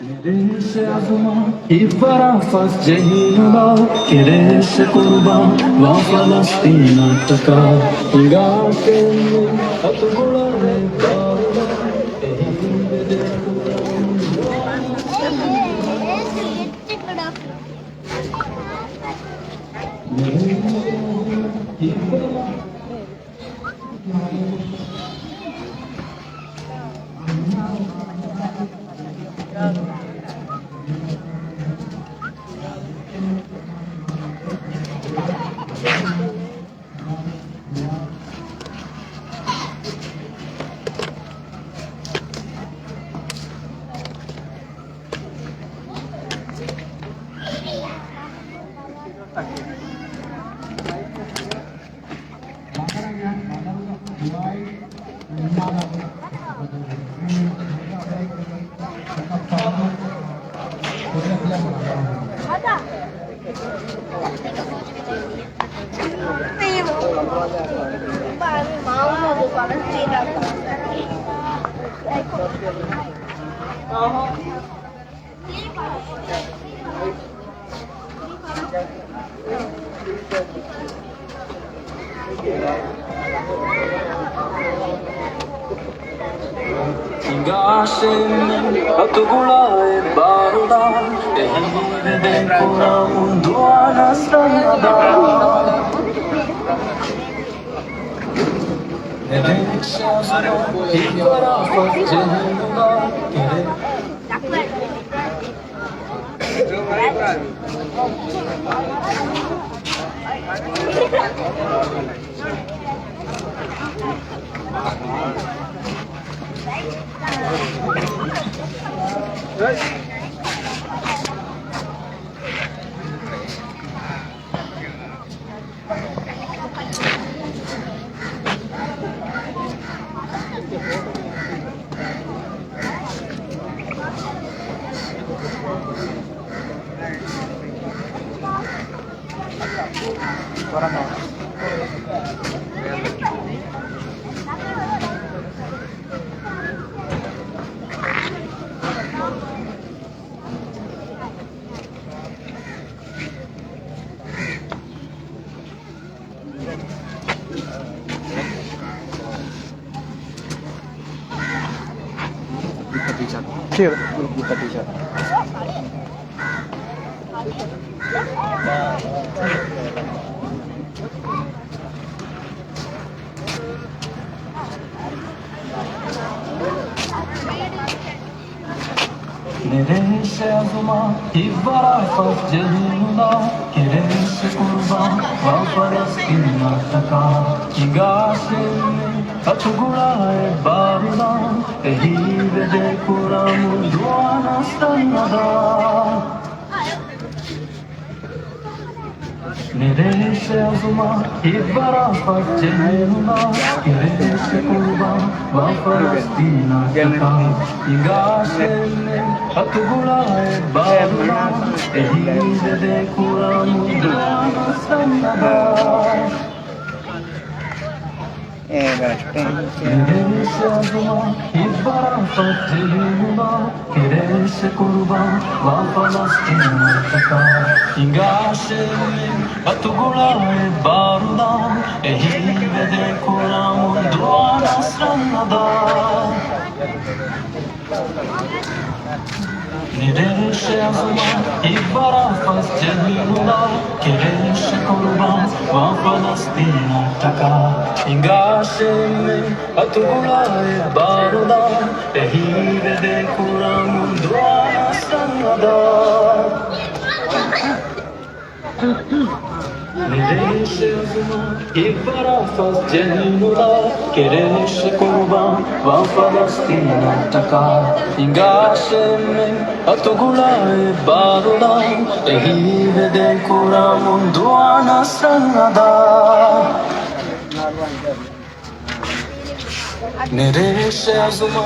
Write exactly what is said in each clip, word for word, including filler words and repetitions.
ނެރެންސެ އަޒުމާ ހިތްވަރާ ފަސް ޖެހިނުލާ، ކެރޭސެ ކުރުބާން ވާ ފަލަސްތީނަށްޓަކާ، ހިނގާ ކެއްލި އަތުގުޅާ ރެއްދާރުލާ، އެހީވެދޭ ކުރާ ހިނގާށޭ އަތުގުޅާ އެއްބާރުލާ، އެހީވެދޭ ކުރާ އުނދުއާ ނަސްރަށް އަދާ. ނެރެންސެ އަޒުމާ ހިތްވަރާ ފަސް ޖެހިނުލާ، ކެރޭ ނެރެންސެ އަޒުމާ ހިތްވަރާ ފަސް ޖެހިނުލާ، ކެރޭސެ ކުރުބާން ވާ ފަލަސްތީނަށްޓަކާ، ހިނގާށޭ އަތުގުޅާ އެއްބާރުލާ، އެހީވެދޭ ކުރާ އުނދުއާ ނަސްރަށް އަދާ. ނެރެންސެ އަޒުމާ ހިތްވަރާ ފަސް ޖެހިނުލާ، ކެރޭސެ ކުރުބާން ވާ ފަލަސްތީނަށްޓަކާ، ހިނގާށޭ އަތުގުޅާ އެއްބާރުލާ، އެހީވެދޭ ކުރާ އުނދުއާ ނަސްރަށް އަދާ. ނެރެންސެ އަޒުމާ ހިތްވަރާ ފަސް ޖެހިނުލާ، ކެރޭސެ ކުރުބާން ވާ ފަލަސްތީނަށްޓަކާ، ހިނގާށޭ އަތުގުޅާ އެއްބާރުލާ، އެހީވެދޭ ކުރާ އުނދުއާ ނަސްރަށް އަދާ. ނެރެންސެ އަޒުމާ ހިތްވަރާ ފަސް ޖެހިނުލާ، ކެރޭސެ ކުރުބާން ވާ ފަލަސްތީނަށްޓަކާ، ހިނގާށޭ އަތުގުޅާ އެއްބާރުލާ، އެހީވެދޭ ކުރާ އުނދުއާ ނަސްރަށް އަދާ. ނެރެންސެ އަޒުމާ ހިތްވަރާ ފަސް ޖެހިނުލާ، ކެރޭސެ ކުރުބާން ވާ ފަލަސްތީނަށްޓަކާ، ހިނގާށޭ އަތުގުޅާ އެއްބާރުލާ، އެހީވެދޭ ކުރާ އުނދުއާ ނަސްރަށް އަދާ. ނެރެންސެ އަޒުމާ.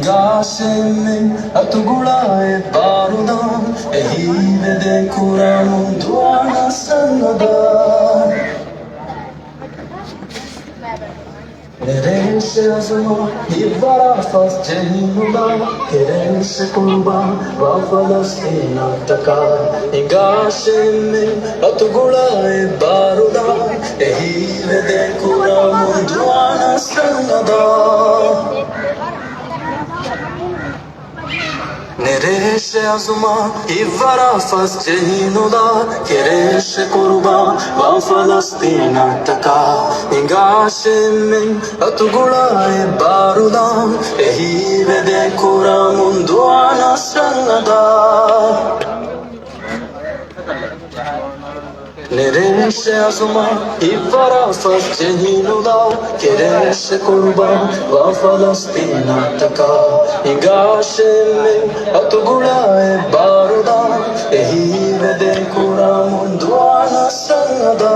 ދާށެއްމެން އަތުގުޅާ އެއްބާރުލާން، އެހީވެދޭން ކުރާމުން ދުވާނަސް ރަނގަދާ. ނެރޭށެ އަޒުމާ ހިތްވަރާ ފަސް ޖެހިނުލާ، ކެރޭށެ ޤުރުބާން ވާ ފަލަސްޠީނަށްޓަކާ. ހިނގާށެއްމެން އަތުގުޅާ އެއްބާރުލާން، އެހީވެދޭން ކުރާމުން ދުވާނަސް ރަނގަދާ. ނެރޭށެ އަޒުމާ ހިތްވަރާ ފަސް ޖެހިނުލާ، ކެރޭށެ ޤުރުބާން ވާ ފަލަސްޠީނަށްޓަކާ. ހިނގާށެއްމެން އަތުގުޅާ އެއްބާރުލާން، އެހީވެދޭން ކުރާމުން ދުވާނަސް ރަނގަދާ. ނެރޭށެ އަޒުމާ ހިތްވަރާ ފަސް ޖެހިނުލާ، ކެރޭށެ ޤުރުބާން ވާ ފަލަސްޠީނަށްޓަކާ. ހިނގާށެއްމެން އަތުގުޅާ އެއްބާރުލާން، އެހީވެދޭން ކުރާމުން ދުވާނަސް ރަނގަދާ.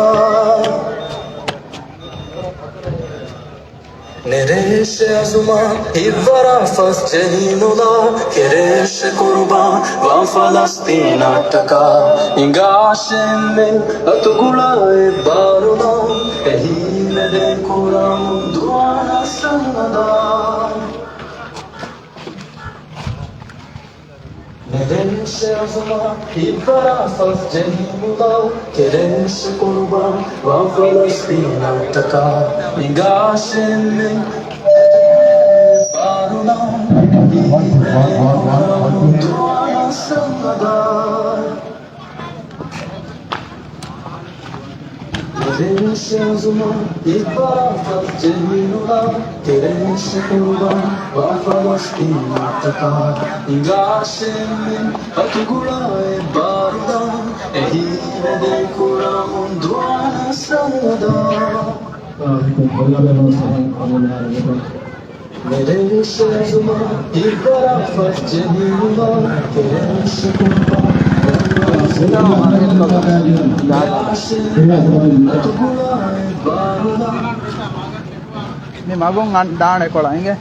ނެރޭށެ އަޒުމާ ހިތްވަރާ ފަސް ޖެހިނުލާ، ކެރޭށެ ޤުރުބާން ވާ ފަލަސްޠީނަށްޓަކާ. ހިނގާށެއްމެން އަތުގުޅާ އެއްބާރުލާން، އެހީވެދޭން ކުރާމުން ދުވާނަސް ރަނގަދާ. ނެރޭށެ އަޒުމާ ހިތްވަރާ ފަސް ޖެހިނުލާ، ކެރޭށެ ޤުރުބާން ވާ ފަލަސްޠީނަށްޓަކާ. ހިނގާށެއްމެން ބާރުލާން، ދުވާނަސް ރަނގަދާ. ނެރޭށެ އަޒުމާ ހިތްވަރާ ފަސް ޖެހިނުލާ، ކެރޭށެ ޤުރުބާން ވާ ފަލަސްޠީނަށްޓަކާ. ހިނގާށެއްމެން އަތުގުޅާ އެއްބާރުލާން، އެހީވެދޭން ކުރާމުން ދުވާނަސް ރަނގަދާ. ނެރޭށެ އަޒުމާ ހިތްވަރާ ފަސް ޖެހިނުލާ، ކެރޭށެ ޤުރުބާން މި މަގުން އަން-، ދާނެ ކޮޅަށް އިނގޭ.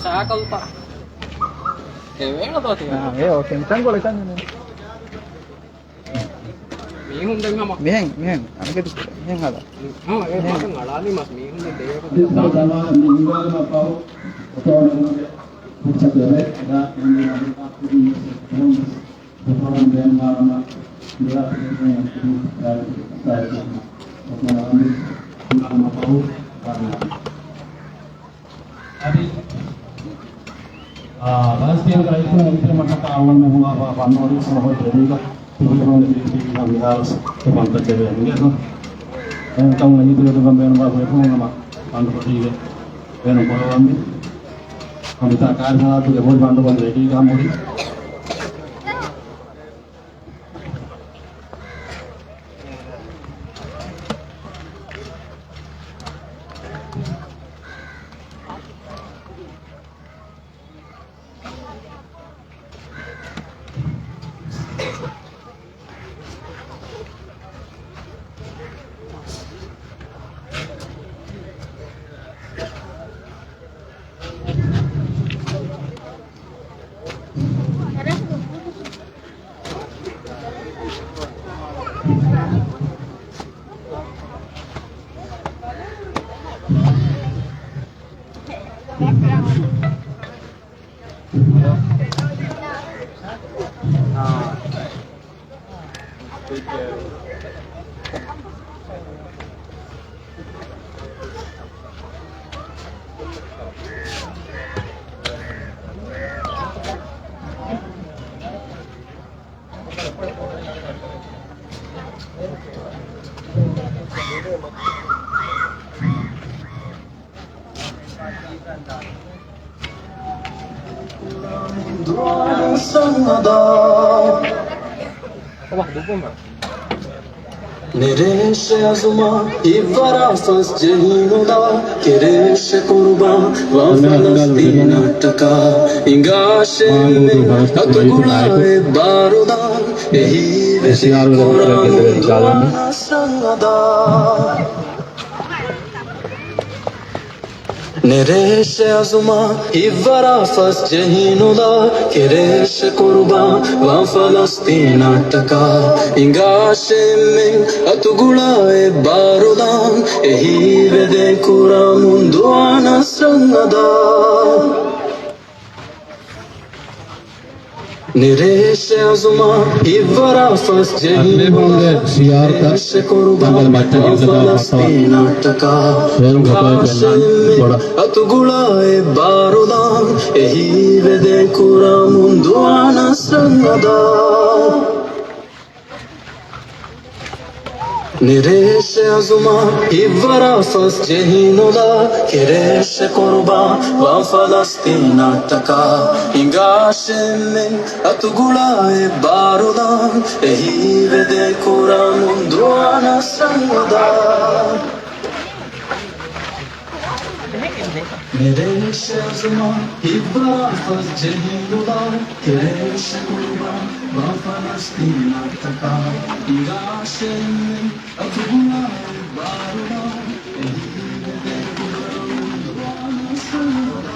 ސާކަލްތަ؟ އެ ވޭނަ ތޯ ތި؟ އާ، އޭ، އޯކޭ. މިތަން ގޮޅި ކަން ނޭ. މީހުން ދެން ހަމަ. މިހެން، މިހެން. އަނގެދި މިހެން ހަދާ. ހަމަ އެ މިހެން. މަސަން އަޅާލި މަސް މީހުން ދެން ދެވޭ ކޮށް ދަން. އަދި، އާ، ފަލަސްޠީނުގެ ރައްޔިތުން އެންޕީއެމްއަށްޓަކާ އަޅުގަނޑުމެން ހުޅުވާފަ ފަންޑު ވަނީ ހަމަ ހޮއި ތެރޭގަ ތިބޭފުޅުންގެ ތިބީ ތިބީ ހަމަ ވިހާރަސް އެ ފަންތައް ދެވޭ އިނގޭތޯ. އެހެންކަމުން އެހީތެރިވެތިކަން ބޭނުންވާ ބޭފުޅުން ހަމަ ފަންޑު ފޮތީގެ ބޭނުން ކުރައްވަންވީ. ހަމަ މިތާ ކާރި ސަނާދުގެ ބޮޑު ފަންޑު ވަނީ ރެޑީގަ ހަމަ ހުރީ. ނެރޭށެ އަޒުމާ ހިއްވަރާ ފަސް ޖެހިނުލާ، ކެރޭށެ ޤުރުބާން ވާ ފަލަސްޠީނަށްޓަކާ، އިނގާށޭ އެންމެން އަތުގުޅާ އެއްބާރުލާން، އެހީވެ ދެކުރާ މުންދުވާ ނަޞްރަށް އަދާ. ނެރޭށެ އަޒުމާ ހިއްވަރާ ފަސް ޖެހިނުލާ، ކެރޭށެ ޤުރުބާން ވާ ފަލަސްޠީނަށްޓަކާ، އިނގާށޭ އެންމެން އަތުގުޅާ އެއްބާރުލާން، އެހީވެ ދެކުރާ މުންދުވާ ނަޞްރަށް އަދާ. ނެރޭށެ އަޒުމާ ހިއްވަރާ ފަސް ޖެހިނުލާ، ކެރޭށެ ޤުރުބާން ވާ ފަލަސްޠީނަށްޓަކާ، އިނގާށޭ އެންމެން އަތުގުޅާ އެއްބާރުލާން، އެހީވެ ދެކުރާ މުންދުވާ ނަޞްރަށް އަދާ. ނެރޭށެ އަޒުމާ ހިއްވަރާ ފަސް ޖެހިނުލާ، ކެރޭށެ ޤުރުބާން ވާ ފަލަސްޠީނަށްޓަކާ، އިނގާށޭ އެންމެން އަތުގުޅާ އެއްބާރުލާން، އެހީވެ ދެކުރާ މުންދުވާ ނަޞްރަށް އަދާ.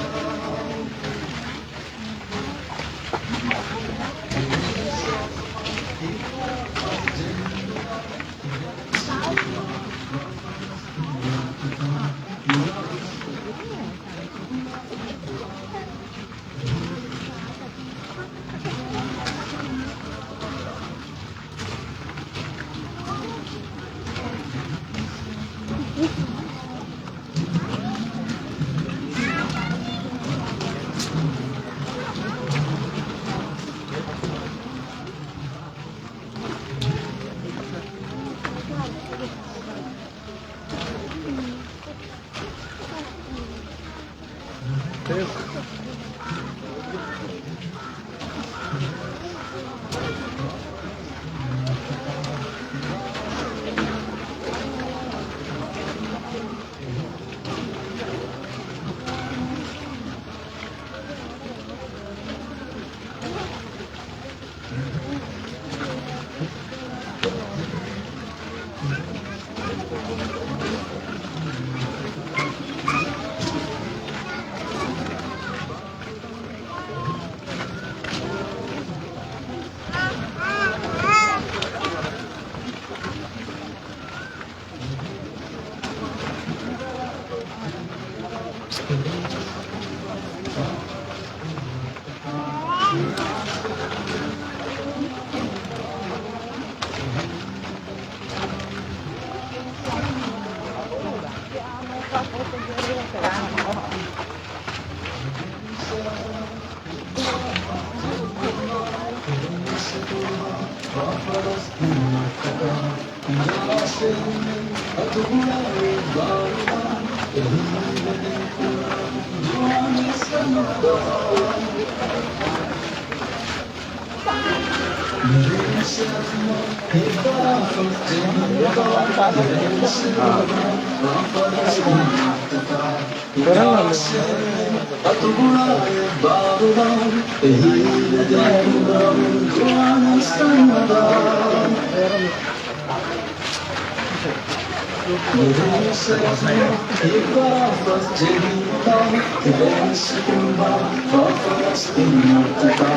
ނެރޭށެ އަޒުމާ ހިއްވަރާ ފަސް ޖެހިނުލާ، ކެރޭށެ ޤުރުބާން ވާ ފަލަސްޠީނަށްޓަކާ،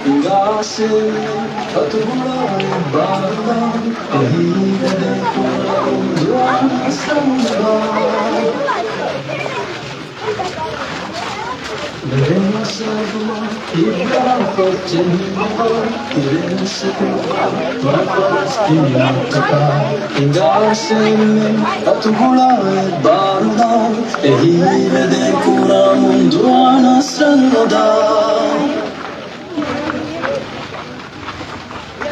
އިނގާށޭ އެންމެން އަތުގުޅާ އެއްބާރުލާން، އެހީވެ ދެކުރާ މުންދުވާ ނަޞްރަށް އަދާ.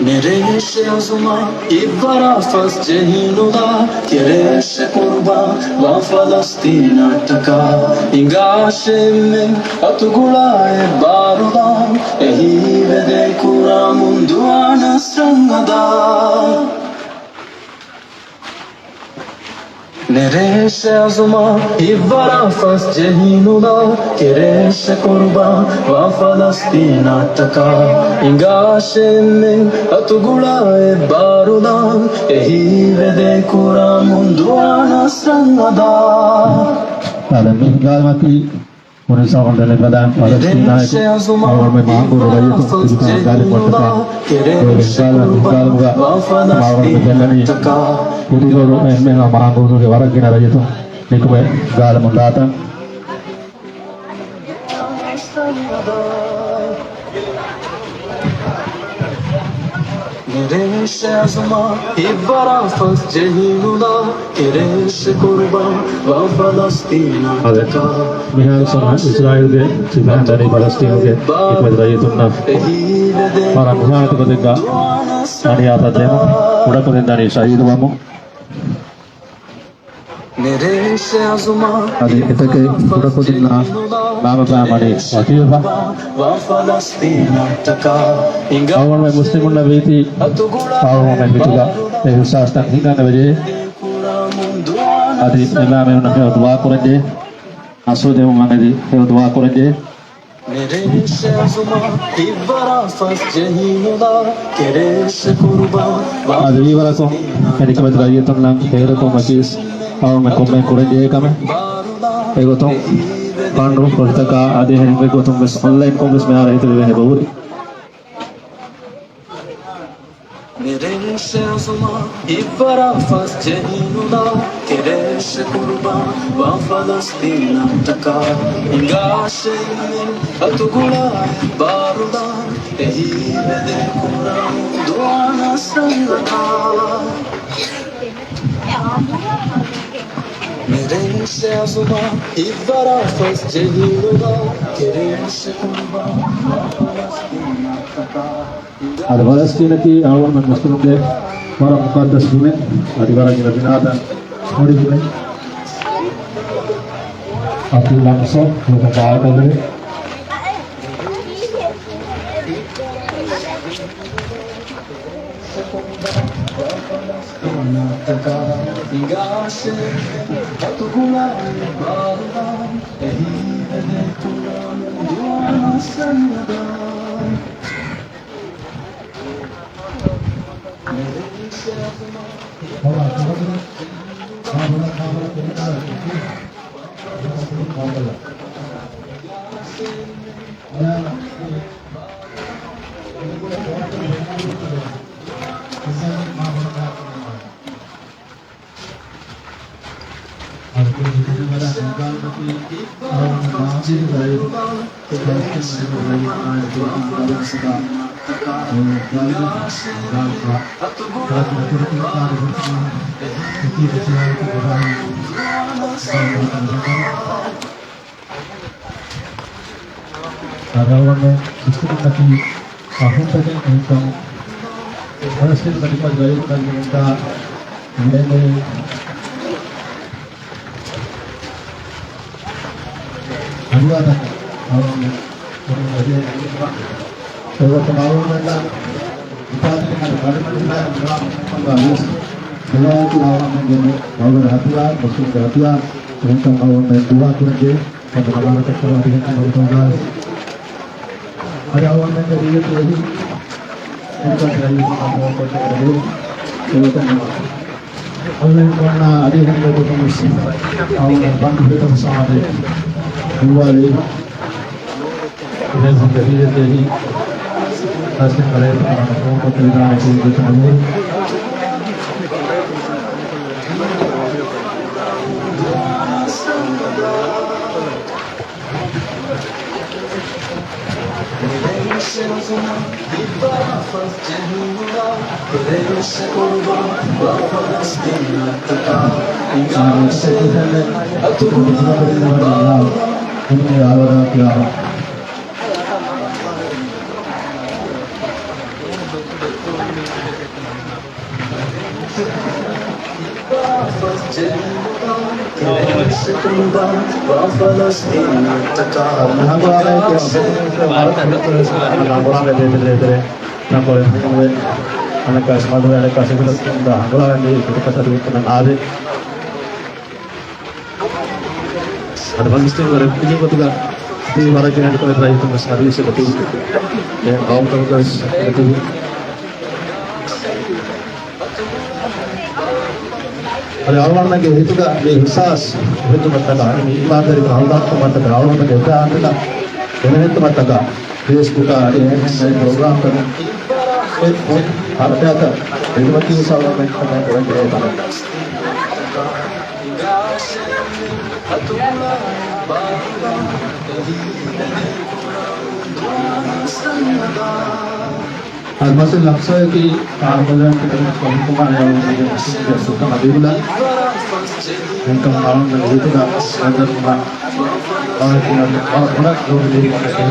ނެރޭށެ އަޒުމާ ހިތްވަރާ ފަސް ޖެހިނުލާ، ކެރޭށެ ޤުރުބާން ވާ ފަލަސްޠީނަށްޓަކާ. ހިނގާށެ އެންމެން އަތުގުޅާ އެއްބާރުލާ، އެހީވެދޭ ކުރާ މުންދުއާ ނަޞްރަށް އަދާ. ނެރޭށެ އަޒުމާ ހިތްވަރާ ފަސް ޖެހިނުލާ، ކެރޭށެ ޤުރުބާން ވާ ފަލަސްޠީނަށްޓަކާ. ހިނގާށެ އެންމެން އަތުގުޅާ އެއްބާރުލާ، އެހީވެދޭ ކުރާ މުންދުއާ ނަޞްރަށް އަދާ. އަދި މި ހިނގާލުމަކީ މުނިސަވަންދެނެ ބަލާން ފަލަސްޠީނާއެކު އަޅުގަނޑުމެން މާނގޫރު ރައްޔިތުން ތިބިކަމަށް ގާލި ކޮށްޓަކާ ގޮވެ ހިނގާލުމަށް ހިނގާލުމުގަ އަޅުގަނޑުމެން ފެންނަނީ ކުދިކޮޅު އެންމެހާ މާނގޫރުގެ ވަރަށް ގިނަ ރައްޔިތުން ނިކުމެ ގާލަމުން ދާތަން. ނެރޭށެ އަޒުމާ ހިތްވަރާ ފަސް ޖެހިނުލާ، ކެރޭށެ ޤުރުބާން ވާ ފަލަސްޠީނަށްޓަކާ. އަދި މިހާރު ސަމާ އިސްރާއީލުގެ ސިފައިން ދަނީ ފަލަސްޠީނުގެ ނިކުމެތި ރައްޔިތުންނަށް ވަރަށް ނިހާނެތި ގޮތެއްގަ އަނިޔާތައް ދެމުން، ކުޑަކުދިން ދަނީ ޝަހީދުވަމުން. އަދި އެތަކެއް ކުޑަކުދިންނާ ނާމެއް ބާމަނީ ވަކިވެފަ. އަޅުގަނޑުމެން މުސްލިމުންނަށް ވީތީ އަޅުގަނޑުމެން މިތުގަ އެ އިޙްސާސްތައް ހިނގަން އެބަޖެހޭ. އަދި އިމާމުންނަށް ހެޔޮ ދުޢާ ކުރަންޖެހޭ. އަސްރު ދެމުން އަންނަނީ ހެޔޮ ދުޢާ ކުރަންޖެހޭ. އަދި ވީވަރަކު އެ ނިކަމެތި ރައްޔިތުންނަށް ހޭރުކުރުމަކީ އަޅުގަނޑުމެން ކޮންމެ ކުރަންޖެހޭ ކަމެއް. އެގޮތުން ފަންޑު ފޮތްތަކާ އަދި އެހެން ގޮތުން ވެސް އޮންލައިންކޮށް ވެސް މިހާރު އެތިބެ އެބަހުރި. ނެރޭށެ އަޒުމާ ހިތްވަރާ ފަސް ޖެހިނުލާ، ކެރޭށެ ޤުރުބާން ވާ ފަލަސްޠީނަށްޓަކާ. ހިނގާށެ އެންމެން އަތުގުޅާ އެއްބާރުލާ، އެހީވެދޭ ކުރާ މުންދުއާ ނަޞްރަށް އަދާ. ނެރޭށެ އަޒުމާ ހިތްވަރާ ފަސް ޖެހިނުލާ، ކެރޭށެ ޤުރުބާން ވާ ފަލަސްޠީނަށްޓަކާ. އަދި ފަލަސްޠީނަކީ އަޅުގަނޑުމެން މުސްލިމުންގެ ވަރަށް މުޤައްދަސް ބިމެއް، އަދި ވަރަށް ގިނަ ބިނާތައް ހުރި ބިމެއް. އަތޮޅު ލަމްސޯ ނުކަން ބާރުކޮށްލެވޭ. އަދި އަޅުގަނޑުމެން މުސްލިމުންނަކީ އަޚުންތަކެއް އެހެންކަމުން، ފަލަސްޠީނުގަ ނިކުމެތި ރައްޔިތުންނަށް ވަރަށް އަދިވާތަކެއް އަޅުގަނޑުމެން ކުރިން ވެދޭ އެގޮތުން އަޅުގަނޑުމެންނަށް އިފާދަތެއް ގަޑިމަޑު ވެލާ މިރާ މުހައްމަދު ވިޔަސް ދުވާއެކު އަޅުގަނޑުމެންގެ ވަގުރު ހަތިޔާރު، މުސްލިމުންގެ ހަތިޔާރު، އެހެންކަމުން އަޅުގަނޑުމެން ދުޢާ ކުރަންޖެހޭ. ކޮންމެ ނަމާދަކަށް ފަރާތުގެ ކަންތައް އަދި އަޅުގަނޑުމެންގެ ނިޔަތު އެހީ. އެންކަން ރައީސް އަބޫބަކަރު އެވެ. އެވެ. އަޅުގަނޑުމެން އަދި ހެންގެ ގޮތުން ވެސް އަޅުގަނޑު ބަންދު ހިތަށް ސާދެ ހުވާލެވި. ރައީސް ނިޔަތު އެހީ. ރައީސް ކަލޭ ފަނަ ކޯކޮ ތެލިދާނެ ކުރި ގޮތުން އަޅުގަނޑު. އަދި މަޖިލިސް ވަރަށް ވަރަށް ގިނަ ގޮތުގަ ދީ ވަރަށް ގިނަ އެޑިކޮނެ ރައްޔިތުން ސަރވިސް ގޮތުގަ އެ ގައުމުތަކުގަ ވެސް އެދުވި. އަދި އަޅުގަނޑުމެންގެ ހިތުގަ މި އިޙްސާސް އެހެންވުމަށްޓަކާ، މި އީމާންދަރީ ހަމަލާކުމަށްޓަކާ، އަޅުގަނޑުމެންގެ އެއްވެސް އެހެންވުމަށްޓަކާ، ފޭސްބުކާ އެހެން ޕްރޮގްރާމްތަކުން އެ ހަރަކާތަށް އެދުމަކީ ސަލާމަތްކަމެއް ކުރެވޭ ކަމެއް. އަދި މައްސަލަ ނަފްސަކީ އާދަލަން ކުރެވެން ކޮމިކުމާ ޔައުމުގެ މުސްލިމްގެ ސުކަ މަދީބުލަން. އެންކަމަށް އަޅުގަނޑު ވިދުގަ ގަދަރުމަ ވާހަކަ ވަރަށް ގުޅުން ދީ ކޮނެކެ.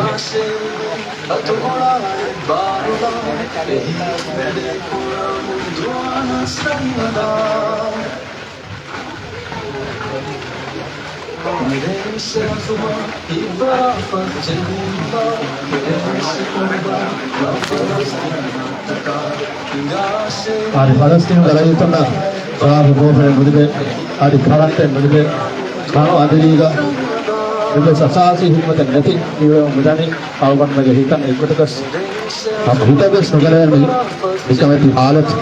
އަދި ފަލަސްތީނުގެ ރައްޔިތުންނަށް ސާފު ބޯފެޅެއް ނުލިބޭ، އަދި ކަރަންޓެއް ނުލިބޭ، ކަނު އަނދިރީގަ އެއްވެސް އަސާސީ ހިދުމަތެއް ނެތި މިއޮތް މިދަނީ. އަޅުގަނޑުމެންގެ ހިތަށް އެއްގޮތަކަސް ހަމަ ހިތަށްވެސް ނުގަނެވޭ މި ނިކަމެތި ހާލަތު.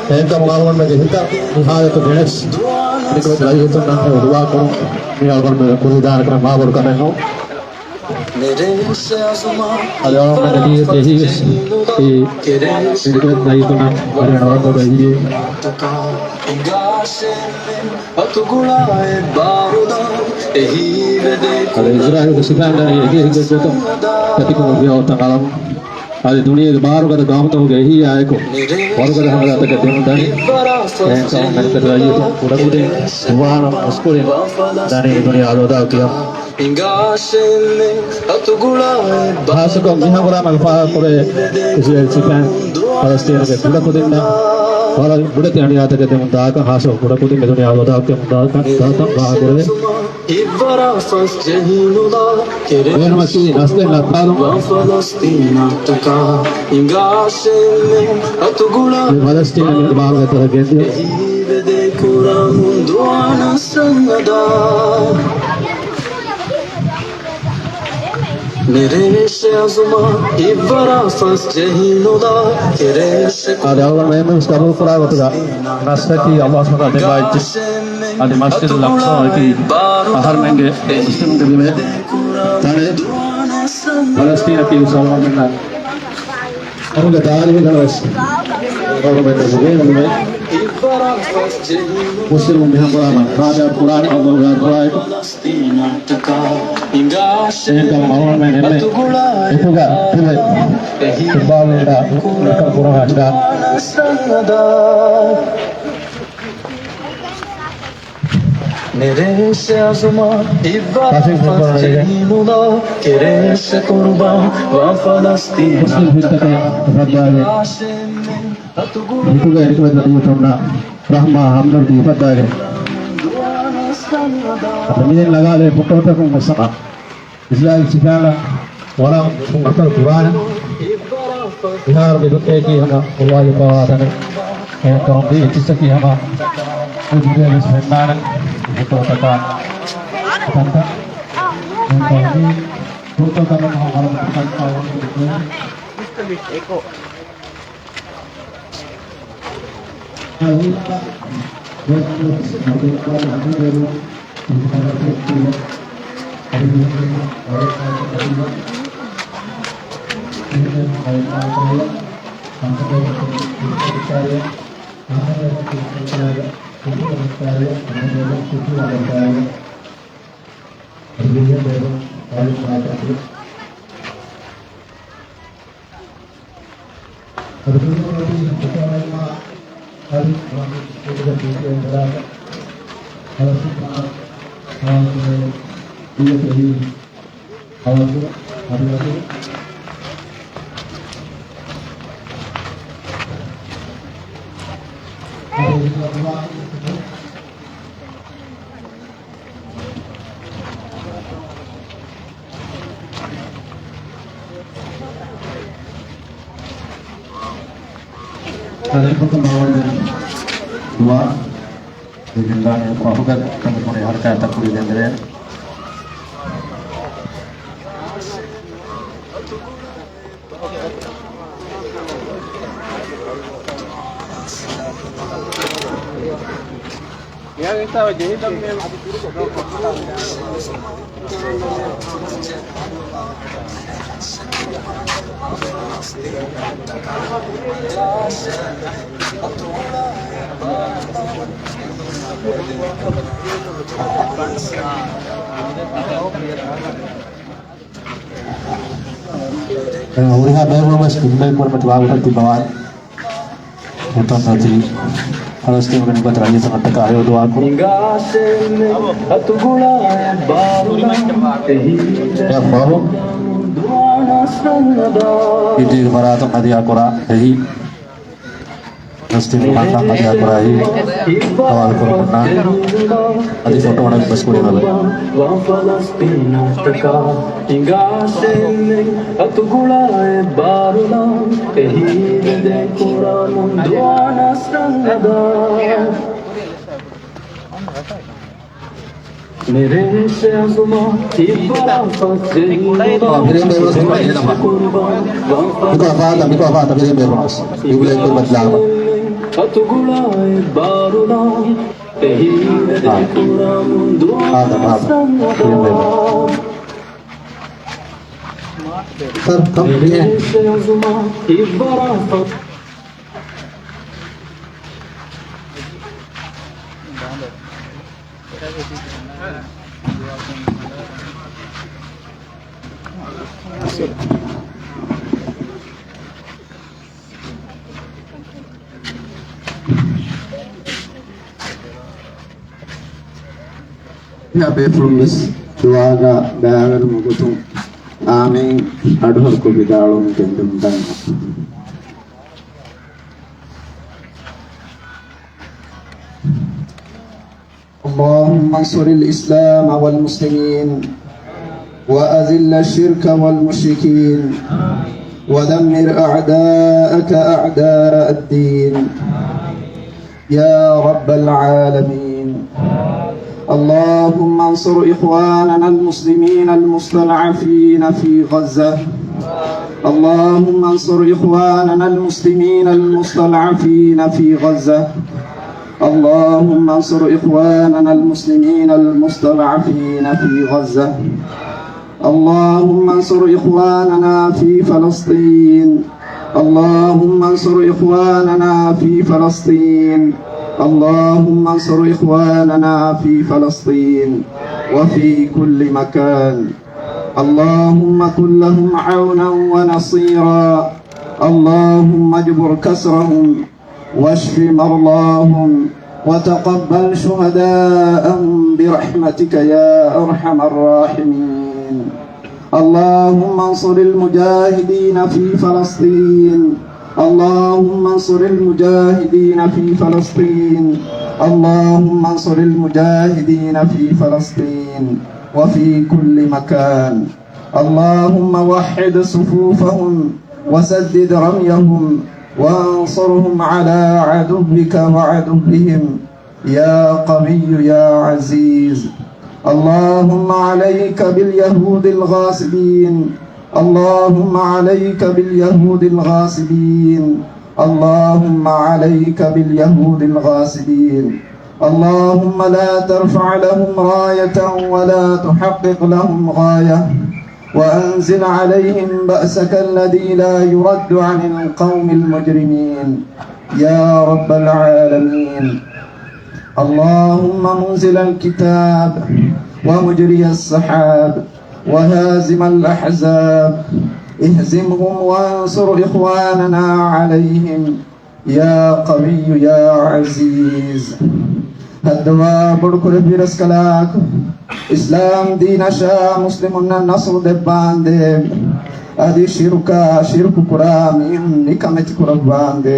އެހެންކަމުން އަޅުގަނޑުމެންގެ ހިތަށް މި ހާލަތު ގެނެސް، މިކަމެތި ރައްޔިތުންނަށް ދުޢާ ކުރުން މީ އަޅުގަނޑުމެން ކުރިއަށް ދާނެ ކަމެއް މާބޮޑު ކަމެއް ނޫން. އަދި އަޅުގަނޑުމެންގެ ނިޔަތް އެހީވެސް އެ މިކަމެތި ރައްޔިތުންނަށް ވަރަށް ނަވަކޮށް އެހީ. އަދި އިޒްރާއީލުގެ ސިފައިން ދަނީ އެކި އެކި ގޮތަށް ފެތިކުމުގެ ފިޔަވަޅުތައް އަޅަމުން. އަދި ދުނިޔޭގެ ބާރުގަދަ ގައުމުތަކުގެ އެހީއާއެކު ވަރުގަދަ ހަމަލާތަކެއް ދެމުން ދަނީ. އެހެންކަމުން މަނިކަތު ރައްޔިތުން ކުޑަކުދިން ޒުވާނުން މުސްކުޅިން ދަނީ ދުނިޔެ އަލުވަދާ ކިޔަމުން. ހާއްސަކޮށް މި ހަނގުރާމަގެ ފާހަގަކުރޭ އިޒްރޭލް ސިފައިން ފަލަސްތީނުގެ ކުޑަކުދިންނަށް ވަރަށް ބޮޑެތި އަނިޔާތަކެއް ދެމުން ދާކަން، ހާއްސަކޮށް ކުޑަކުދިންގެ ދުނިޔެ އަލުވަދާ ކިޔަމުން ދާކަން ދާކަން ފާހަގަކުރެވޭ. ބޭނުމަކީ ނަސްލެއް ނައްތާލުން. މި ފަލަސްތީނު މި ބާރުގެ ތެރެ ގެންދިޔުން. އަދި އަޅުގަނޑު އެންމެން ގަބޫލު ކުރާ ގޮތުގަ ނަސްރަކީ އައްލާހު ސުބްޙާނަހޫ ވަތަޢާލާ ދެއްވާ އެއްޗެއް. އަދި މަސްޖިދުލް އަޤްޞާއަކީ އަހަރުމެންގެ މުސްލިމުންގެ ބިމެއް ތަނެއް. ފަލަސްތީނަކީ މުސަލްމަނުންނަށް އަހަރުގެ ތާރީޚުގަވެސް އަހަރުމެންނަށް ނުބޭނުންވޭ. މުސްލިމުން މިހަނގުރާމަ ކާމިޔާބު ކުރާނެ އައްލާހުގެ ދުޢާއެއް. އެހެންކަމުން އަޅުގަނޑުމެން އެންމެ އެކުގަ ތިބެ ފުޓްބޯޅަ އެކަން ކުރަން ހައްދާ. ފަސިން ފުޓްބޯޅަ މުސްލިމް ހިތްތަކެއް ހައްދާގެ ހިތުގަ އެކުގަ ތިބި ތަންތަން ރަޙްމާ ހަމްދަރްދީ އުފައްދާގެން. އަދި މިހެން ނަގާލޭ ފޮޓޯތަކުން ވެސް ހަމަ އިސްރާއީލް ސިފައިންނަށް ވަރަށް އަސަރު ކުރާނެ. މިހާރު މި ދުނިޔެއަކީ ހަމަ އޮވާލިފަވާ ތަނެއް. އެހެންކަމުން މި އެއްޗިއްސަކީ ހަމަ މި ދުނިޔެ ވެސް ފެންނާނެ. ފޮޓޯތަކާ ތަންތަން. އެހެންކަމުން މި ފޮޓޯތަކުން ހަމަ ވަރަށް ކަންކާވަން ކުރެވޭ. ޚަލީފަތު މައުމޫނު ދުޢާ ދެގެންދާނެ. ފަހުގަ ކަންކުރެ ހަރަކާތްތައް ކުރިގެންދެވޭނެ. ހުރިހާ ބޭފުޅުން ވެސް ކުރިމަތިލާ ގޮތަށް ތިބަވާނެ. އެތަން އޮތީ ފަލަސްތީނުގެ ނިކަތް ރައްޔިތުންނަށްޓަކާ ހެޔޮ ދުޢާ ކުރުން. އެއަށްފަހު އިދީގެ ފަރާތުން ހަދިޔާ ކުރާ އެހީ ފަލަސްތީނު ކަންކަން ހަދިޔާ ކުރާ އެހީ ހަވާލު ކުރަމުންނާނެ. އަދި ފޮޓޯ އަޅަން ވެސް ކުރިއަށް އައި. ހިނގާސެންމެ އަތުގުޅާ އެއްބާރުލާ، އެހީ ދެދެން ކުރަމުން ދުޢާ ނަޞްރަށް ހަދާ. މިރޭ އަޒުމާ ތިއްބަރާ ފަސްޖެހި މިކޮ އަފާތަ، މިކޮ އަފާތަ، މިރޭ ބޭފުޅުން ވެސް އިބުލޭ ކުރިމަތިލާމަ. އަތުގުޅާ އެއްބާރުލާ، އެހީ ދެދެން ކުރަމުން ދުޢާ ނަޞްރަށް ހަދާ. ސަރް، ކަމް މިރޭ އަޒުމާ ތިއްބަރާ ފަސް އެހާ ބޭފުޅުން ވެސް ދުޢާގަ ބައިވެރިވުމުގެ ގޮތުން އާމީން އަޑުހަރުކޮށް ވިދާޅުވަމުން ގެންދަމުން ދަންނަވަން. اللهم انصر الإسلام والمسلمين، وأذل الشرك والمشركين، ودمر أعداءك أعداء الدين، يا رب العالمين. اللهم انصر إخواننا المسلمين المستضعفين في غزة. اللهم انصر إخواننا المسلمين المستضعفين في غزة. اللهم انصر إخواننا المسلمين المستضعفين في غزة. اللهم انصر إخواننا في فلسطين. اللهم انصر إخواننا في فلسطين. اللهم انصر إخواننا في فلسطين وفي كل مكان. اللهم كن لهم عونا ونصيرا. اللهم اجبر كسرهم واشف مرضاهم وتقبل شهداءهم برحمتك يا أرحم الراحمين. اللهم انصر المجاهدين في فلسطين. اللهم انصر المجاهدين في فلسطين. اللهم انصر المجاهدين في فلسطين وفي كل مكان. اللهم وحد صفوفهم وسدد رميهم وانصرهم على عدوك وعدوهم يا قوي يا عزيز. اللهم عليك باليهود الغاصبين. اللهم عليك باليهود الغاصبين. اللهم عليك باليهود الغاصبين. اللهم لا ترفع لهم راية ولا تحقق لهم غاية، وأنزل عليهم بأسك الذي لا يرد عن القوم المجرمين يا رب العالمين. اللهم منزل الكتاب ومجري السحاب وهازم الأحزاب، اهزمهم وانصر إخواننا عليهم يا قوي يا عزيز. ހައްދަވާ ބޮޑުކުރެއްވި ރަސްކަލާކޮ، އިސްލާމް ދީނަށާ މުސްލިމުންނަށް ނަޞްރު ދެއްވާނދޭ. އަދި ޝިރުކާ ޝިރުކު ކުރާ މީހުން ނިކަމެތި ކުރައްވާނދޭ.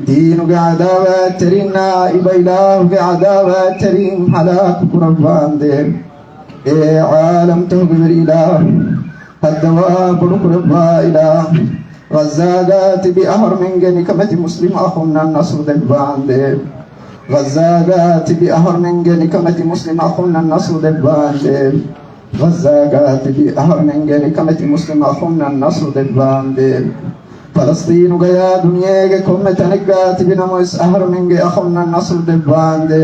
ދީނުގެ ޢަދާވާތްތެރިންނާ އިބަ އިލާހުގެ ޢަދާވާތްތެރިން ހަލާކު ކުރައްވާނދޭ. އޭ ޢާލަމްތަކުގެ ވެރި އިލާހު، ހައްދަވާ ބޮޑުކުރައްވާ އިލާހު، ޣައްޒާގާ ތިބި އަހަރުމެންގެ ނިކަމެތި މުސްލިމް އަޚުންނަށް ނަޞްރު ދެއްވާނދޭ. ޣައްޒާގާ ތިބި އަހަރުމެންގެ ނިކަމެތި މުސްލިމް އަޚުންނަށް ނަޞްރު ދެއްވާނދޭ. ޣައްޒާގާ ތިބި އަހަރުމެންގެ ނިކަމެތި މުސްލިމް އަޚުންނަށް ނަޞްރު ދެއްވާނދޭ. ފަލަސްޠީނުގަޔާ ދުނިޔޭގެ ކޮންމެ ތަނެއްގާ ތިބި ނަމަވެސް އަހަރުމެންގެ އަޚުންނަށް ނަޞްރު ދެއްވާނދޭ.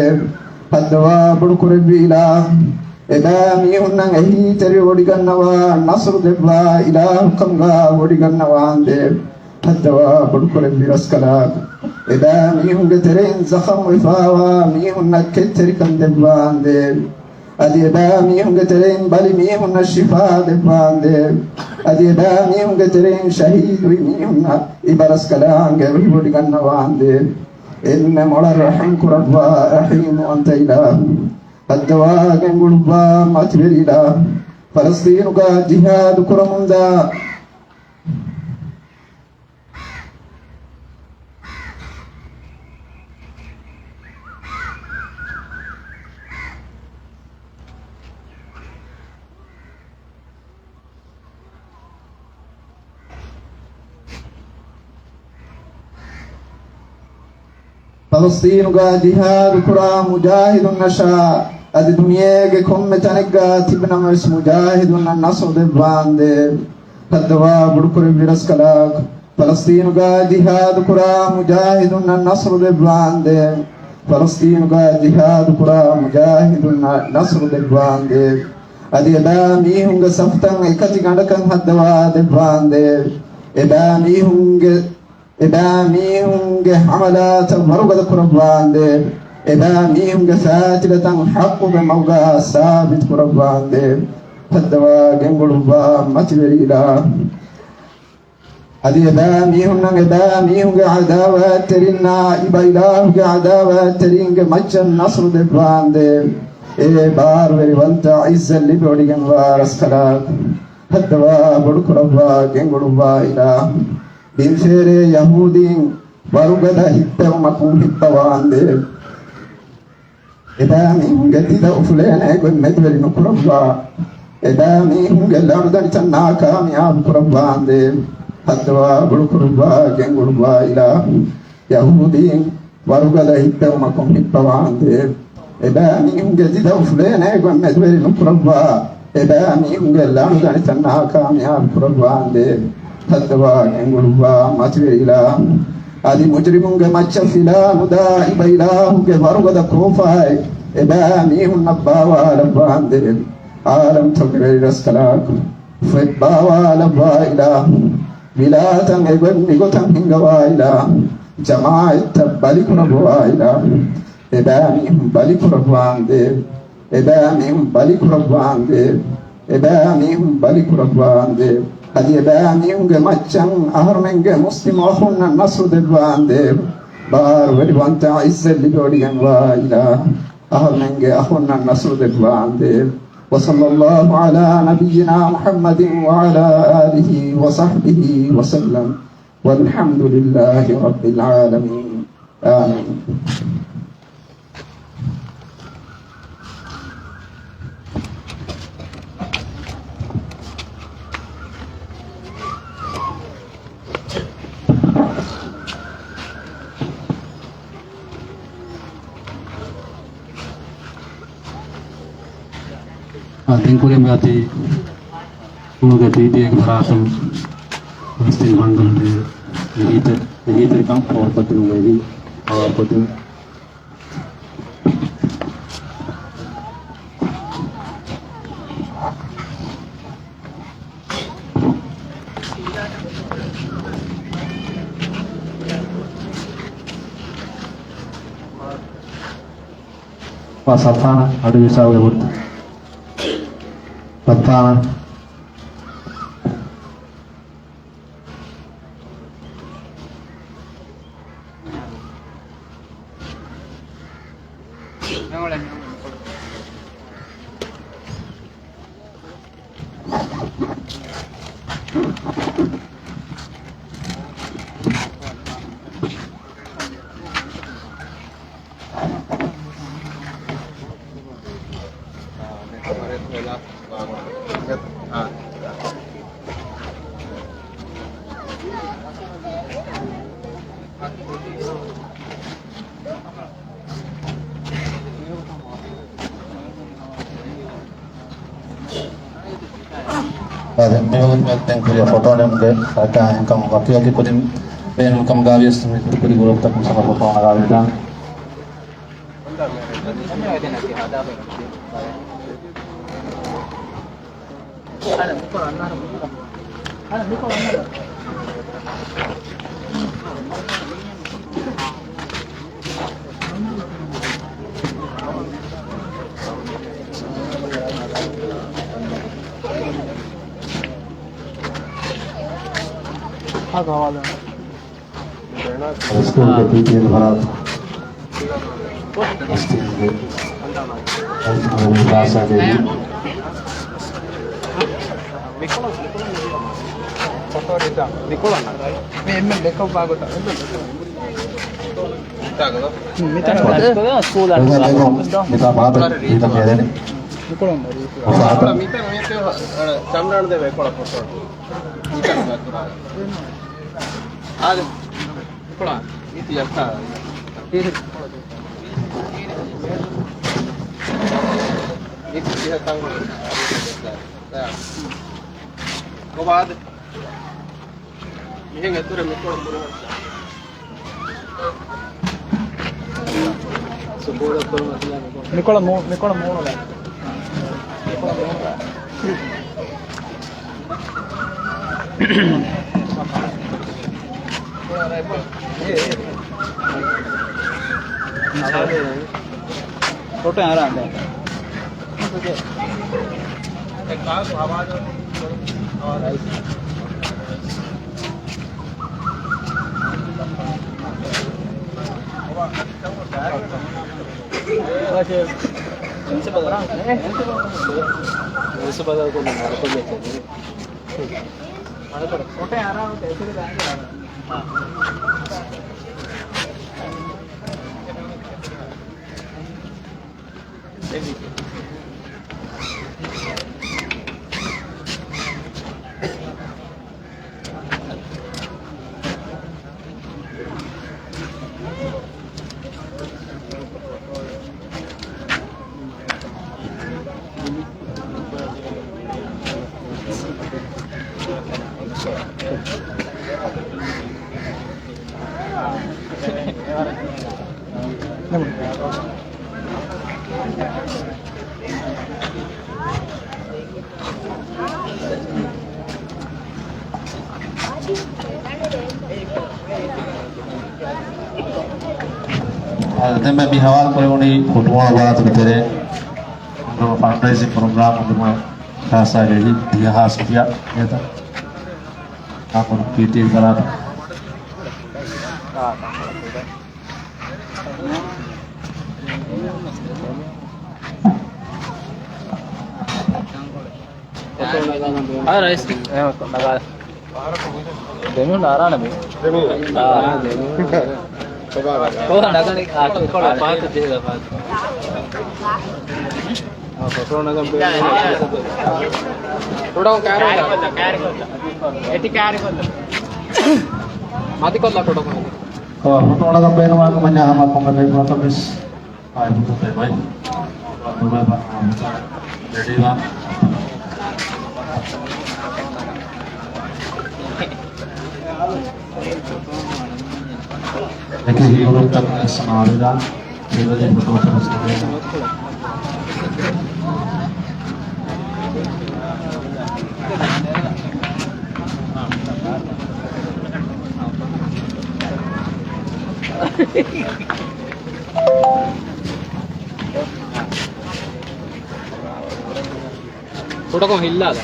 ހައްދަވާ ބޮޑުކުރެއްވި އިލާހު، އެބައިމީހުންނަށް އެހީތެރިވެވޮޑިގަންނަވާ، ނަޞްރު ދެއްވާ އިލާހު ކަމުގާ ވޮޑިގަންނަވާނދޭ. ހައްދަވާ ބޮޑުކުރެއްވި ރަސްކަލާކޮ، އެބައިމީހުންގެ ތެރެއިން ޒަޚަމްވެފާވާ މީހުންނަށް ކެތްތެރިކަން ދެއްވާނދޭ. އަދި އެބައިމީހުންގެ ތެރެއިން ބަލި މީހުންނަށް ޝިފާ ދެއްވާނދޭ. އަދި އެބައިމީހުންގެ ތެރެއިން ޝަހީދުވި މީހުންނަށް އިބަރަސްކަލާނގެ ރުހިވޮޑިގަންނަވާނދޭ. އެންމެ މޮޅަށް ރަޙުމް ކުރައްވާ ރަޙީމު ވަންތަ އިލާހު، ހައްދަވާ ގެންގުޅުއްވާ މަތިވެރި އިލާހު، ފަލަސްޠީނުގާ ޖިހާދު ކުރަމުންދާ ފަލަސްޠީނުގާ ޖިހާދު ކުރާ މުޖާހިދުންނަށާ، އަދި ދުނިޔޭގެ ކޮންމެ ތަނެއްގާ ތިބި ނަމަވެސް މުޖާހިދުންނަށް ނަޞްރު ދެއްވާނދޭ. ހައްދަވާ ބޮޑުކުރެއްވި ރަސްކަލާކޮ، ފަލަސްޠީނުގާ ޖިހާދު ކުރާ މުޖާހިދުންނަށް ނަޞްރު ދެއްވާނދޭ. ފަލަސްޠީނުގާ ޖިހާދު ކުރާ މުޖާހިދުންނަށް ނަޞްރު ދެއްވާނދޭ. އަދި އެބައިމީހުންގެ ސަފުތައް އެކަތި ގަނޑަކަށް ހައްދަވާ ދެއްވާނދޭ. އެބައިމީހުންގެ އެބައިމީހުންގެ ޙަމަލާތައް ވަރުގަދަ ކުރައްވާނދޭ. އެބައިމީހުންގެ ފާތިލަތައް ޙައްޤުގެ މަގުގާ ސާބިތު ކުރައްވާނދޭ. ހައްދަވާ ގެންގުޅުއްވާ މަތިވެރި އިލާހު، އަދި އެބައިމީހުންނަށް އެބައިމީހުންގެ ޢަދާވާތްތެރިންނާ އިބަ އިލާހުގެ ޢަދާވާތްތެރިންގެ މައްޗަށް ނަޞްރު ދެއްވާނދޭ. އޭ ބާރުވެރިވަންތަ ޢިއްޒަތް ލިބިވޮޑިގެންވާ ރަސްކަލާކޮ، ހައްދަވާ ބޮޑުކުރައްވާ ގެންގުޅުއްވާ އިލާހު، ބިންފޭރޭ ޔަހޫދީން ވަރުގަދަ ހިއްޕެވުމަކުން ހިއްޕަވާނދޭ. އެބައިމީހުންގެ ދިދަ އުފުލޭނޭ ގޮތް މެދުވެރި ނުކުރައްވާ. އެބައިމީހުންގެ ލަނޑުދަނޑިތައް ނާކާމިޔާބު ކުރައްވާނދޭ. ހައްދަވާ ބޮޑުކުރައްވާ ގެންގުޅުއްވާ އިލާހު، ޔަހޫދީން ވަރުގަދަ ހިއްޕެވުމަކުން ހިއްޕަވާނދޭ. އެބައިމީހުންގެ ދިދަ އުފުލޭނޭ ގޮތް މެދުވެރި ނުކުރައްވާ. އެބައިމީހުންގެ ލަނޑުދަނޑިތައް ނާކާމިޔާބު ކުރައްވާނދޭ. ހައްދަވާ ގެންގުޅުއްވާ މަތިވެރި އިލާހު، އަދި މުޖްރިމުންގެ މައްޗަށް ފިލާ ނުދާ އިބަ އިލާހުގެ ވަރުގަދަ ކޯފާއެއް އެބައިމީހުންނަށް ބާވާލައްވާނދޭ. އާލަމްތަކުގެ ވެރި ރަސްކަލާކޮ، ފޮތް ބާވާލައްވާ އިލާހު، ވިލާތައް އެގޮތް މިގޮތަށް ހިންގަވާ އިލާހު، ޖަމާޢަތްތައް ބަލިކުރައްވާ އިލާހު، އެބައިމީހުން ބަލިކުރައްވާނދޭ. އެބައިމީހުން ބަލިކުރައްވާނދޭ. އެބައިމީހުން ބަލިކުރައްވާނދޭ. އަދި އެބައިމީހުންގެ މައްޗަށް އަހަރުމެންގެ މުސްލިމް އަޚުންނަށް ނަޞްރު ދެއްވާނދޭ. ބާރުވެރިވަންތަ ޢިއްޒަތް ލިބިވޮޑިގެންވާ އިލާހު، އަހަރުމެންގެ އަޚުންނަށް ނަޞްރު ދެއްވާނދޭ. وصلى الله على نبينا محمد وعلى آله وصحبه وسلم. والحمد لله رب العالمين. އާމީން. އާ، ދެން ކުރިން މިއޮތީ ކުޅުގެ ޕީޕީއޭގެ ފަރާތުން ފަލަސްޠީން މަންގަނޑު އެހީތެ-، އެހީތެރިކަން ފޯރުކޮށްދިނުމަށް އެހީ ހަވާލުކޮށްދިނުން. ސައްފާނަށް އަޑު ވިސާގެ ވުރެ. ސައްފާނަށް. އާދެ، މިވަގުތު ދެން ކުރިއަށް ފޮޓޯ ނެމުމުގެ ހަރަކާތް އެހެންކަމުން ވަކިވަކި ކުދިން ބޭނުންކަމުގައިވިޔަސް މި ކުރި ގުރޫޕްތަކުން ސަމަ ފޮޓޯ ނަގާލިދާން. ސްކޫލްގެ ޕީޓީއެމް ފަރާތުން މިސްކިތުގެ ކްލާސްގެ މި އެންމެ ލެކޮށްވާ ގޮތަށް މިތަން މިތާ ބާދަ ހިތަށް އެރެނީ. މިކޮޅަށް މިތަން މިތާ ޗަމްރާން ދެވޭ ކޮޅަށް ފޮޓޯ. މިތަން އާދެ. ކޮޅާ މިތި ޔައްކާ. މިތި ތިހަ ތަން. ކޮބާ އާދެ؟ މިހެން އެތުރެ މިކޮޅު ކުރިމައްޗަށް. މިކޮޅަށް މޫ-، މިކޮޅަށް މޫނު ދާ. މިކޮޅަށް މޫނު ދާ. ފޮޓޯ އަރާ ދެން. އަދި ދެންމެ މި ހަވާލު ކުރެވުނީ ފުޓްބޯޅަ ބަރާތުގެ ތެރޭ ފަންޑްރައިޒިން ޕްރޮގްރާމް އުނދަގޫ ޚާއްސަ ރެލީ ދިހަ ހާސް ރުފިޔާ ނޭތަ؟ ކާކުރު ޕީޓީ ބަރާތު. އާ، ރައީސް. އެ، ނަގާ. ދެމީހުން އަރާނަމޭ. އާ. ކޮބާ ނަގަނީ؟ އާ، ކޮޅަ ޕާކް ދޭ، ޕާކް. އާ، ފޮޓޯ ނަގަން ބޭނުން. ކޮޑަކުން ކާރި ކޮށްލަ. އެޓި ކާރި ކޮށްލަ. މަތި ކޮށްލަ ކޮޑަކުން. އާ، ފޮޓޯ ނަގަން ބޭނުންވާ ކަމަށް ހަމަ ކޮންމެ ބޭނުންވާ ކަމެސް. އާ، އެބަހުރި ބައި. ރެޑީވާ. އެކި ހިޔުރުންތަކުން އެއްސަ މާވިލާ. ސިލްވަރ ފޮޓޯ ފޮޓޯ. ކުޑަކޮށް ހިއްލާލަ.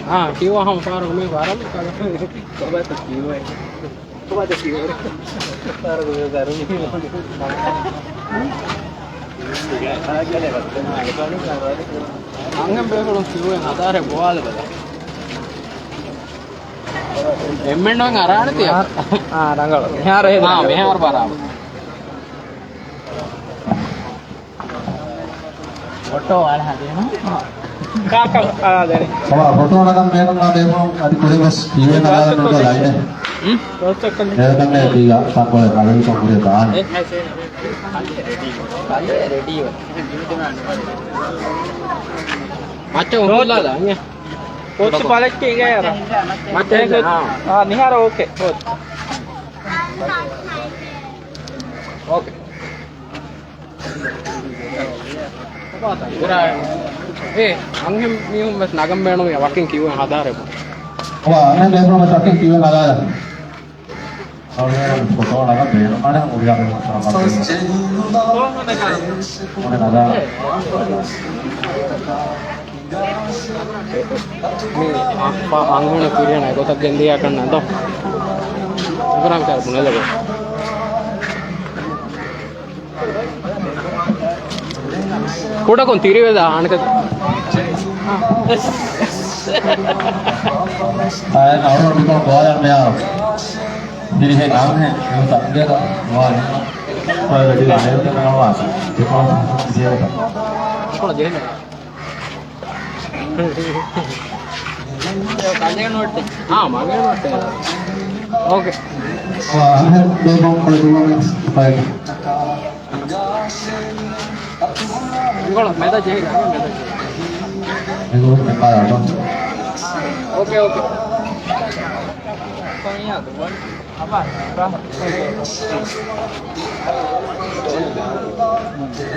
އާ، ކިޔުއްވާ ހަމަ ފާރު މި ވާރަމު ކަލަ. އަންހެން ބޭފުޅުން ކިޔުއެއް ހަދާރެ ބޮވާލެ ބަލަ. އެންމެންނަށް އަރާނެތި. އާ، ރަނގަޅު. މިހާރު ހޭދަ. އާ، މިހާރު ބަރާބަ. ފޮޓޯ އަޅަ ހަދޭނު. ކާކަށް އަޅާދޭނެ. ފޮޓޯ ނަގަން ބޭނުންވާ ބޭފުޅުން އަދި ކުރިން ވެސް ކިޔުއެއް ނަގާލަން ނުދޯ ލައިނެއް. ހުން؟ އެކަން ދީގަ ތަންކޮޅެއް ނަގަވިކަން ހުރޭ ދާނެ. ރެޑީ. މައްޗަށް ހުންނާލާ. ކޯޗު ޕާލެޓް އިނގޭ އަރާ. މައްޗަށް އާ. އާ، މިހާރު އޯކޭ. ކޯޗު. އޯކޭ. އޭ، އަންހެން މީހުން ވެސް ނަގަން ބޭނުމި ވަކިން ކިޔުއެއް ހަދާރެބު. އަންހެން ބޭނުމި ވަކިން ކިޔުއެއް ހަދާރެބު. ފޮޓޯ ނަގަން ބޭނުން ނާނެ ހުރިހާ ބޭނުން ނަގާ. މި އަ-، އަންހެނަށް ކުރިޔަށް ނައި ގޮތަށް ގެންދިޔަކަން ނަދޯ. އިބްރާހިމް ކާރު ބުނެލެވޭ. ކުޑަކޮށް ތިރިވެލާ އަނެކަ. އައި، އަޅުގަނޑު މިކޮޅަށް ބާލަން މިއާ. ދިރިހެ ނާމެ މި ތަންގޭތަ ވާ ނިމަ. އޮއި ވެޑި އަނެކަ ނަވާސަ. ދިކޮޅަށް ޖޭވެތަ. ކޮޅަށް ޖޭނެ. އާ، މަގޭ ނޯޓެއް. އޯކޭ. މިކޮޅަށް މެދަށް ޖެހިގަ، މެދަށް ޖެހިގަ. އޯކޭ، އޯކޭ.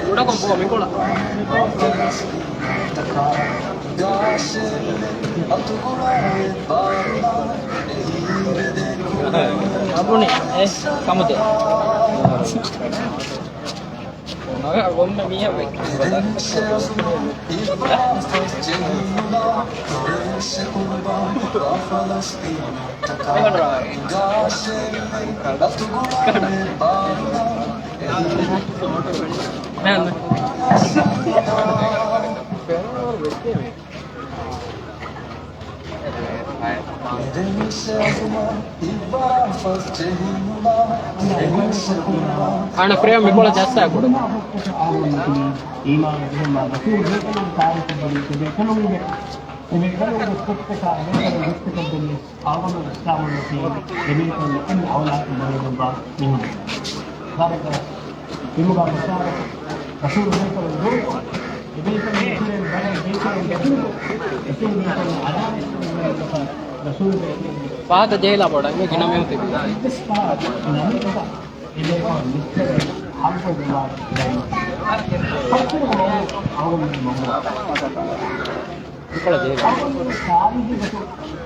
ކުޑަކޮށް ބޯ މިކޮޅަށް. އަބުނި، އެ، ކަމުދޭ. މަގަށް ގޮންމެ މީހަކު އެއްކި. އަނެއް ފްރޭމް މިކޮޅަށް ޖައްސާ ކުޑަ. އީމާން އެހެންމާ ރަސޫލު ބޭކަލުން ތާރީޚު ބަލީ ބޭކަލުންގެ އެ ބޭކަލުންގެ ކުށްތަކާ ބޭކަލުން ގޮސްކޮށްދެނީ އަޢުޟަމުލް އިސްލާމުންނަތީ އެބޭކަލުން އެންމެ އައުލާކޮށް ބަލައިގަންވާ މީހުން. ވަރަކަށް ތިމުގާ ބަޝާރަތު ރަސޫލު ބޭކަލުން ނޫން. އެބޭކަލުން އެކުލެން ބަލައި ބޭކަލުން ގެތުނު. އެކުލެން ބޭކަލުން އަލާ ރަސޫލު ބޭކަލުން. ފަހަތަށް ޖެހިލާ ބޮޑަށް އިނގޭ ގިނަ މީހުން ތިބި. އެއްވެސް ފަހަރަކު ނަމެއް ކޮބާ؟ އެބޭކަލުން މިސްކިތް ހަމަކޮށްގެންވާ ދައިމަ. ހަމަކޮށްގެންވާ އަޅުގަނޑު މަންމަ. މިކޮޅަށް ޖެހިލަ.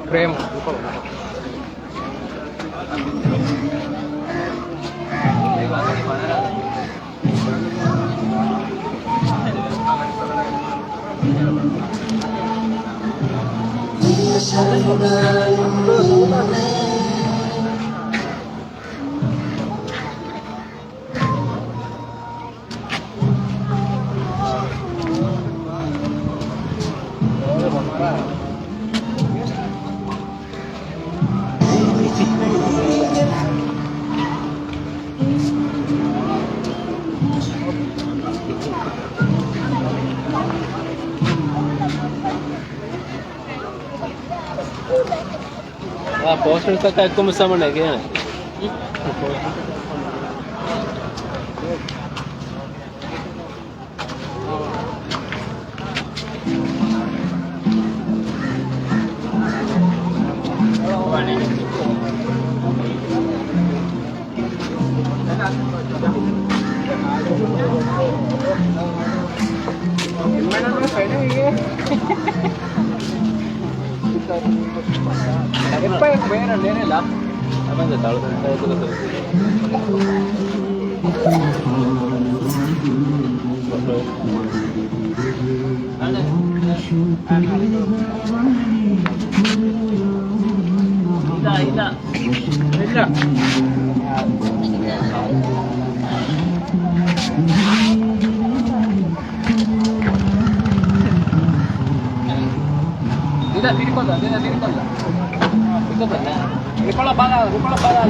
ފްރޭމް މިކޮޅަށް. އާ، ޕޯސްޓަރުތަކާ އެއްކޮށް ސަމަން ނެގޭނެ. އެއްޕައެއް ބޭނަ ނޭނެލާ. ދިނާ ތިރިކޮށްލާ، ދިނާ ތިރިކޮށްލާ. ތިރިކޮށްލާ. ރުކޮޅަށް ބަލާ، ރުކޮޅަށް ބަލާ.